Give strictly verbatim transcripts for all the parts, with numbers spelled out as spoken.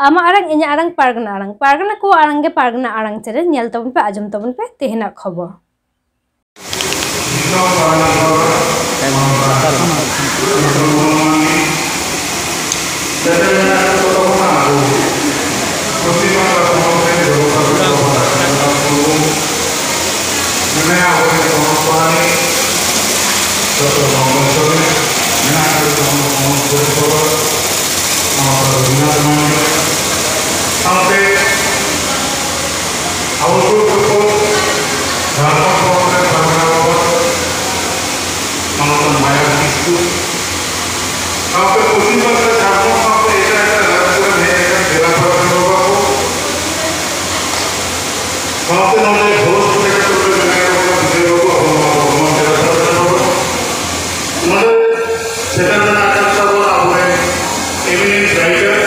ᱟᱢᱟᱜ ᱟᱲᱟᱝ, ᱤᱧᱟᱹᱜ ᱟᱲᱟᱝ, ᱯᱟᱨᱜᱟᱱᱟ ᱟᱲᱟᱝ᱾ ᱯᱟᱨᱜᱟᱱᱟ ᱠᱚᱣᱟᱜ ᱟᱲᱟᱝ ᱜᱮ ᱯᱟᱨᱜᱟᱱᱟ ᱟᱲᱟᱝ ᱪᱮᱱᱮᱞ᱾ ᱧᱮᱞ ᱛᱟᱵᱚᱱ ᱯᱮ, ᱟᱸᱡᱚᱢ ᱛᱟᱵᱚᱱ ᱯᱮ ᱛᱮᱦᱮᱧᱟᱜ ᱠᱷᱚᱵᱚᱨ᱾ ᱥᱟᱶᱛᱮ ᱟᱵᱚ ᱥᱩᱨ ᱥᱩᱯᱩᱨ ᱡᱷᱟᱲᱠᱷᱚᱸᱰ ᱯᱚᱱᱚᱛ ᱨᱮ ᱯᱟᱨᱜᱟᱱᱟ ᱵᱟᱵᱟ ᱢᱟᱱᱚᱛᱟᱱ ᱢᱟᱭᱟᱨ ᱠᱤᱥᱠᱩ, ᱥᱟᱶᱛᱮ ᱯᱚᱥᱪᱤᱢ ᱵᱟᱝᱞᱟ, ᱡᱷᱟᱲᱠᱷᱚᱸᱰ ᱥᱟᱶᱛᱮ ᱮᱴᱟᱜ ᱮᱴᱟᱜ ᱨᱟᱡᱽ ᱠᱚᱨᱮ ᱦᱮᱡ ᱟᱠᱟᱱ ᱡᱮᱞᱟ ᱯᱟᱨᱜᱟᱱᱟ ᱵᱟᱵᱟ ᱠᱚ, ᱥᱟᱶᱛᱮ ᱱᱚᱰᱮ host ᱥᱮᱠᱨᱮᱴᱟᱨᱤ ᱨᱮ ᱢᱮᱱᱟᱭ ᱛᱟᱵᱚᱱᱟ ᱵᱤᱡᱚᱭ ᱵᱟᱵᱩ, ᱟᱵᱚ ᱱᱚᱣᱟ ᱵᱚᱨᱫᱷᱚᱢᱟᱱ ᱡᱮᱞᱟ ᱯᱟᱨᱜᱟᱱᱟ ᱵᱟᱵᱟ᱾ ᱱᱚᱰᱮ ᱥᱮᱴᱮᱨ ᱢᱮᱱᱟᱜ ᱟᱠᱟᱫ ᱛᱟᱵᱚᱱᱟ ᱟᱵᱚᱨᱮᱱ eminent writer,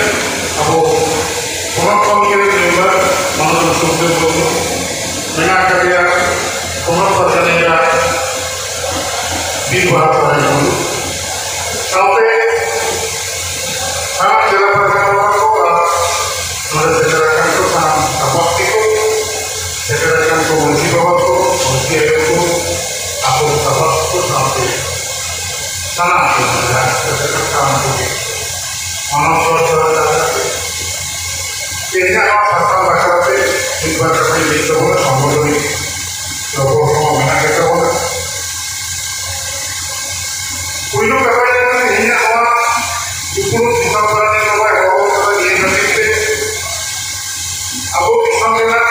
ᱟᱵᱚ ᱯᱚᱱᱚᱛ ᱠᱚᱢᱤᱴᱤ ᱨᱮᱱ member ᱢᱟᱱᱚᱛ ᱥᱩᱠᱫᱮᱵ ᱢᱩᱨᱢᱩ, ᱢᱮᱱᱟᱜ ᱟᱠᱟᱫᱮᱭᱟ ᱯᱚᱱᱚᱛ ᱯᱟᱨᱜᱟᱱᱟ ᱵᱤᱨ ᱵᱟᱦᱟ ᱥᱚᱨᱮᱱ ᱢᱩᱨᱢᱩ, ᱥᱟᱶᱛᱮ ᱥᱟᱱᱟᱢ ᱡᱮᱞᱟ ᱯᱟᱨᱜᱟᱱᱟ ᱵᱟᱵᱟ ᱠᱚ ᱟᱨ ᱱᱚᱰᱮ ᱥᱮᱴᱮᱨ ᱟᱠᱟᱱ ᱠᱚ ᱥᱟᱱᱟᱢ ᱥᱟᱯᱟᱵ ᱛᱮᱠᱚ ᱥᱮᱴᱮᱨ ᱟᱠᱟᱱ ᱠᱚ ᱢᱟᱹᱡᱷᱤ ᱵᱟᱵᱟ ᱠᱚ, ᱢᱟᱹᱡᱷᱤ ᱟᱭᱳ ᱠᱚ, ᱟᱛᱳ ᱥᱟᱯᱟᱵ ᱠᱚ ᱥᱟᱶᱛᱮ ᱥᱟᱱᱟᱢ ᱠᱚ ᱡᱟᱦᱟᱸ ᱥᱮᱴᱮᱨ ᱟᱠᱟᱱ ᱥᱟᱱᱟᱢ ᱠᱚᱜᱮ ᱢᱟᱱᱚᱛ ᱥᱚᱨᱠᱟᱨ ᱛᱟᱞᱟᱛᱮ ᱛᱮᱦᱮᱧᱟᱜ ᱱᱚᱣᱟ ᱥᱟᱛᱟᱢ ᱵᱟᱠᱷᱨᱟᱛᱮ ᱢᱤᱫ ᱵᱟᱨ ᱠᱟᱛᱷᱟᱧ ᱞᱟᱹᱭ ᱛᱟᱵᱚᱱᱟ, ᱥᱚᱢᱵᱚᱨᱫᱷᱚᱱᱤ ᱨᱚᱯᱚᱲ ᱦᱚᱸ ᱢᱮᱱᱟᱜ ᱜᱮ ᱛᱟᱵᱚᱱᱟ᱾ ᱯᱩᱭᱞᱩ ᱠᱟᱛᱷᱟ ᱞᱮᱠᱟᱛᱮ ᱛᱮᱦᱮᱧᱟᱜ ᱱᱚᱣᱟ ᱫᱩᱯᱲᱩᱵ ᱫᱤᱥᱚᱢ ᱯᱟᱨᱟᱱᱤᱠ ᱵᱟᱵᱟᱭ ᱦᱚᱦᱚ ᱟᱠᱟᱫᱟ, ᱱᱤᱭᱟᱹ ᱠᱷᱟᱹᱛᱤᱨ ᱛᱮ ᱟᱵᱚ ᱫᱤᱥᱚᱢ ᱨᱮᱱᱟᱜ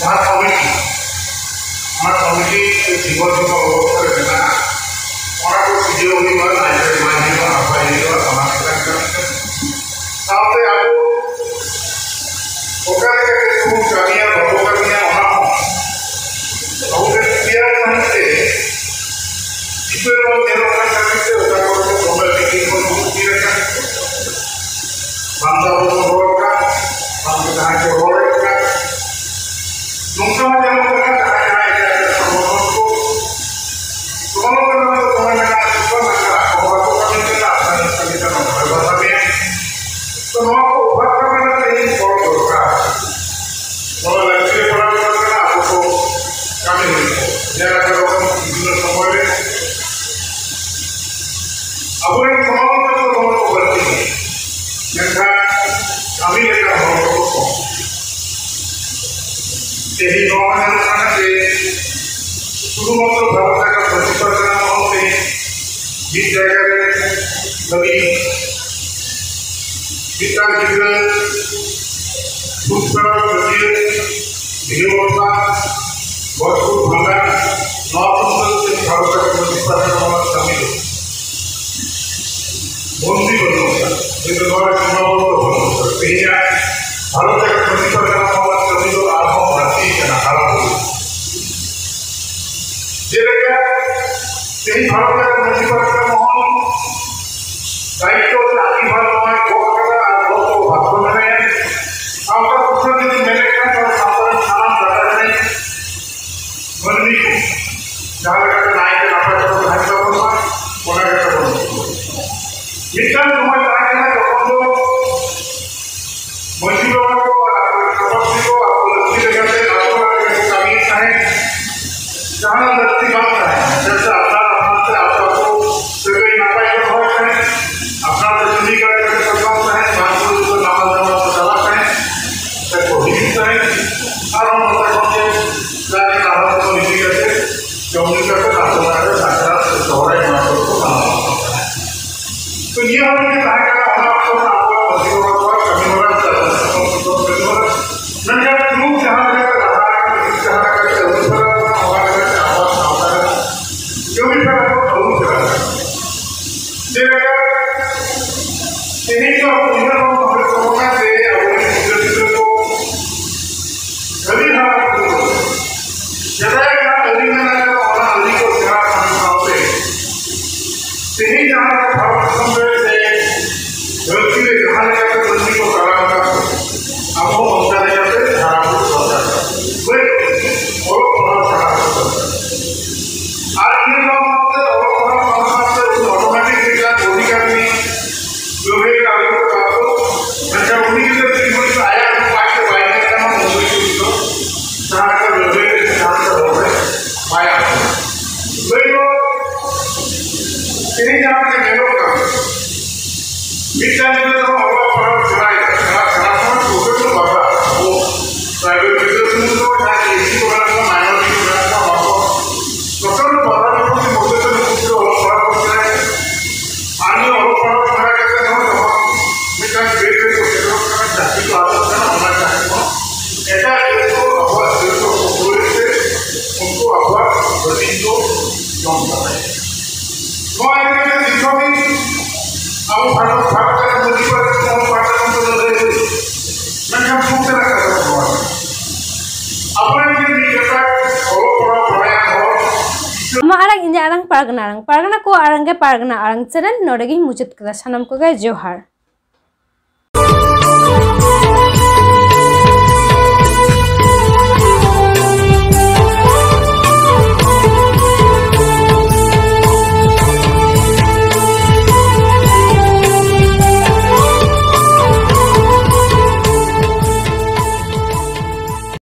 ᱡᱟᱦᱟᱸ ᱠᱚᱢᱤᱴᱤ, ᱚᱱᱟ ᱠᱚᱢᱤᱴᱤ ᱥᱮ ᱡᱤᱵᱚᱱ ᱡᱚᱠᱷᱚᱱ ᱚᱵᱚᱥᱛᱷᱟ ᱨᱮ ᱢᱮᱱᱟᱜᱼᱟ, ᱚᱱᱟ ᱠᱚ ᱥᱤᱨᱡᱟᱹᱣ ᱦᱩᱭᱩᱜᱼᱟ, ᱱᱟᱭᱛᱮ ᱮᱢᱟᱭ ᱦᱩᱭᱩᱜᱼᱟ, ᱱᱟᱯᱟᱭ ᱦᱩᱭᱩᱜᱼᱟ, ᱚᱱᱟ ᱢᱤᱫᱴᱟᱝ ᱠᱟᱹᱢᱤ ᱠᱟᱱᱟ᱾ ᱥᱟᱶᱛᱮ ᱟᱵᱚ ᱚᱠᱟ ᱞᱮᱠᱟ ᱠᱟᱛᱮ ᱵᱚᱱ ᱠᱟᱹᱢᱤᱭᱟ, ᱵᱟᱵᱚ ᱠᱟᱹᱢᱤᱭᱟ, ᱚᱱᱟ ᱦᱚᱸ ᱟᱵᱚ ᱜᱮ ᱛᱮᱭᱟᱨ ᱛᱟᱦᱮᱱ ᱛᱮ ᱪᱤᱛᱟᱹᱨ ᱵᱚᱱ ᱧᱮᱞᱚᱜ ᱠᱟᱱ ᱠᱷᱟᱹᱛᱤᱨ ᱛᱮ ᱚᱠᱟ ᱠᱚᱨᱮ ᱫᱚ ᱫᱚᱢᱮ ᱞᱤᱠᱤᱛ ᱵᱚᱱ ᱫᱩᱲᱩᱵ ᱛᱷᱤᱨ ᱟᱠᱟᱱ, ᱵᱟᱝ ᱫᱚ ᱟᱵᱚ ᱵᱚᱱ ᱨᱚᱲ ᱠᱟᱱ, ᱵᱟᱝ ᱫᱚ ᱡᱟᱦᱟᱸᱭ ᱠᱚ ᱨᱚᱲᱮᱫ ᱠᱟᱱ, ᱱᱚᱝᱠᱟ ᱦᱚᱸ ᱧᱮᱞᱚᱜ ᱠᱟᱱᱟ ᱡᱟᱦᱟᱸᱭ ᱡᱟᱦᱟᱸᱭ ᱮᱴᱟᱜ ᱮᱴᱟᱜ ᱥᱚᱝᱜᱚᱴᱷᱚᱱ ᱠᱚ ᱥᱚᱢᱟᱞᱳᱪᱚᱱᱟ ᱫᱚ ᱫᱚᱢᱮ ᱢᱮᱱᱟᱜᱼᱟ, ᱡᱚᱛᱚ ᱢᱮᱱᱟᱜᱼᱟ, ᱟᱠᱚ ᱦᱚᱸ ᱵᱟᱠᱚ ᱠᱟᱹᱢᱤ ᱠᱟᱱᱟ, ᱟᱯᱱᱟᱨ ᱠᱟᱹᱢᱤ ᱠᱟᱱᱟ, ᱚᱱᱟ ᱫᱚ ᱵᱟᱝ ᱵᱷᱟᱜᱮᱭᱟ᱾ ᱛᱮᱦᱮᱧ ᱱᱚᱣᱟ ᱧᱮᱞᱚᱜ ᱠᱟᱱᱟ ᱡᱮ ᱥᱩᱫᱷᱩᱢᱟᱛᱨᱚ ᱵᱷᱟᱨᱚᱛ ᱡᱟᱠᱟᱛ ᱢᱟᱹᱡᱷᱤ ᱯᱟᱨᱜᱟᱱᱟ ᱢᱚᱦᱚᱞ ᱛᱮ ᱢᱤᱫ ᱡᱟᱭᱜᱟ ᱨᱮ ᱦᱟᱹᱵᱤᱡ ᱢᱤᱫᱴᱟᱝ ᱜᱤᱫᱽᱨᱟᱹ ᱫᱩᱠ ᱥᱟᱲᱟ ᱯᱟᱹᱴᱭᱟᱹ ᱰᱷᱮᱣ ᱵᱟᱯᱞᱟ ᱵᱚᱨᱯᱩᱨ ᱵᱷᱟᱸᱰᱟᱱ ᱱᱚᱣᱟ ᱠᱚ ᱢᱩᱫᱽᱨᱮ ᱛᱮᱦᱮᱧ ᱵᱷᱟᱨᱚᱛ ᱡᱟᱠᱟᱛ ᱢᱟᱹᱡᱷᱤ ᱯᱟᱨᱜᱟᱱᱟ ᱢᱚᱦᱚᱞ ᱠᱟᱹᱢᱤ ᱫᱚ ᱵᱚᱱᱫᱤ ᱵᱟᱹᱱᱩᱜ ᱟᱠᱟᱫᱟ᱾ ᱱᱤᱛ ᱫᱚ ᱱᱚᱣᱟ ᱨᱮ ᱥᱤᱢᱟᱵᱚᱫᱽᱫᱷᱚ ᱵᱟᱹᱱᱩᱜ ᱟᱠᱟᱫᱟ᱾ ᱛᱮᱦᱮᱧᱟᱜ ᱵᱷᱟᱨᱚᱛ ᱡᱟᱠᱟᱛ ᱢᱟᱹᱡᱷᱤ ᱯᱟᱨᱜᱟᱱᱟ ᱢᱚᱦᱚᱞ ᱠᱟᱹᱢᱤ ᱫᱚ ᱟᱨᱦᱚᱸ ᱵᱟᱹᱲᱛᱤ ᱠᱟᱱᱟ, ᱦᱟᱨᱟ ᱵᱩᱨᱩ᱾ ᱡᱮᱞᱮᱠᱟ ᱛᱮᱦᱮᱧ ᱵᱷᱟᱨᱚᱛ ᱡᱟᱠᱟᱛ ᱢᱟᱹᱡᱷᱤ ᱯᱟᱨᱜᱟᱱᱟ ᱢᱚᱦᱚᱞ ᱫᱟᱭᱤᱛᱛᱚ ᱥᱮ ᱟᱸᱜᱤᱵᱷᱟᱨ ᱱᱚᱣᱟᱭ ᱜᱚᱜ ᱟᱠᱟᱫᱟ ᱟᱨ ᱜᱚᱜ ᱫᱚ ᱵᱷᱟᱜᱽᱜᱚ ᱢᱮᱱᱟᱭᱟ᱾ ᱥᱟᱶᱛᱟ ᱥᱩᱥᱟᱹᱨ ᱡᱩᱫᱤ ᱢᱮᱱ ᱞᱮᱠᱷᱟᱱ ᱛᱟᱦᱞᱮ ᱥᱟᱶᱛᱟ ᱨᱮᱱ ᱥᱟᱱᱟᱢ ᱜᱟᱛᱟᱠ ᱨᱮᱱ ᱢᱟᱹᱱᱢᱤ ᱠᱚ ᱡᱟᱦᱟᱸ ᱞᱮᱠᱟᱛᱮ ᱱᱟᱭᱛᱮ ᱱᱟᱯᱟᱭ ᱛᱮᱵᱚᱱ ᱛᱟᱦᱮᱱ ᱛᱟᱵᱚᱱ ᱢᱟ, ᱚᱱᱟ ᱜᱮ ᱛᱟᱵᱚᱱ᱾ ᱢᱤᱫᱴᱟᱝ ᱥᱚᱢᱚᱭ ᱛᱟᱦᱮᱸ ᱠᱟᱱᱟ ᱡᱚᱠᱷᱚᱱ ᱫᱚ ᱢᱟᱹᱡᱷᱤ ᱵᱟᱵᱟ ᱠᱚ ᱟᱨ ᱟᱯᱟᱥᱤ ᱠᱚ ᱟᱠᱚ ᱞᱟᱹᱠᱛᱤ ᱞᱮᱠᱟᱛᱮ ᱟᱠᱚ ᱚᱲᱟᱜ ᱨᱮᱜᱮ ᱠᱚ ᱠᱟᱹᱢᱤᱭᱮᱫ ᱛᱟᱦᱮᱸᱫ᱾ ᱡᱟᱦᱟᱱᱟᱜ ᱞᱟᱹᱠᱛᱤ ᱵᱟᱝ ᱛᱟᱦᱮᱸ ᱠᱟᱱᱟ᱾ ᱪᱮᱫᱟᱜ ᱥᱮ ᱟᱯᱱᱟᱨ ᱟᱯᱱᱟᱨ ᱛᱮ ᱟᱯᱱᱟᱨ ᱠᱚ ᱥᱟᱹᱜᱟᱹᱭ ᱱᱟᱯᱟᱭ ᱠᱚ ᱫᱚᱦᱚᱭᱮᱫ ᱛᱟᱦᱮᱸᱫ᱾ ᱟᱯᱱᱟᱨ ᱛᱮ ᱟᱨᱟᱝ ᱯᱟᱨᱜᱟᱱᱟ ᱟᱨᱟᱝ ᱯᱟᱨᱜᱟᱱᱟ ᱠᱚ ᱟᱨᱟᱝ ᱜᱮ ᱯᱟᱨᱜᱟᱱᱟ ᱟᱨᱟᱝ ᱪᱮᱱᱮᱞ ᱱᱚᱰᱮ ᱜᱤᱧ ᱢᱩᱪᱟᱹᱫ ᱠᱮᱫᱟ᱾ ᱥᱟᱱᱟᱢ ᱠᱚᱜᱮ ᱡᱚᱦᱟᱨ᱾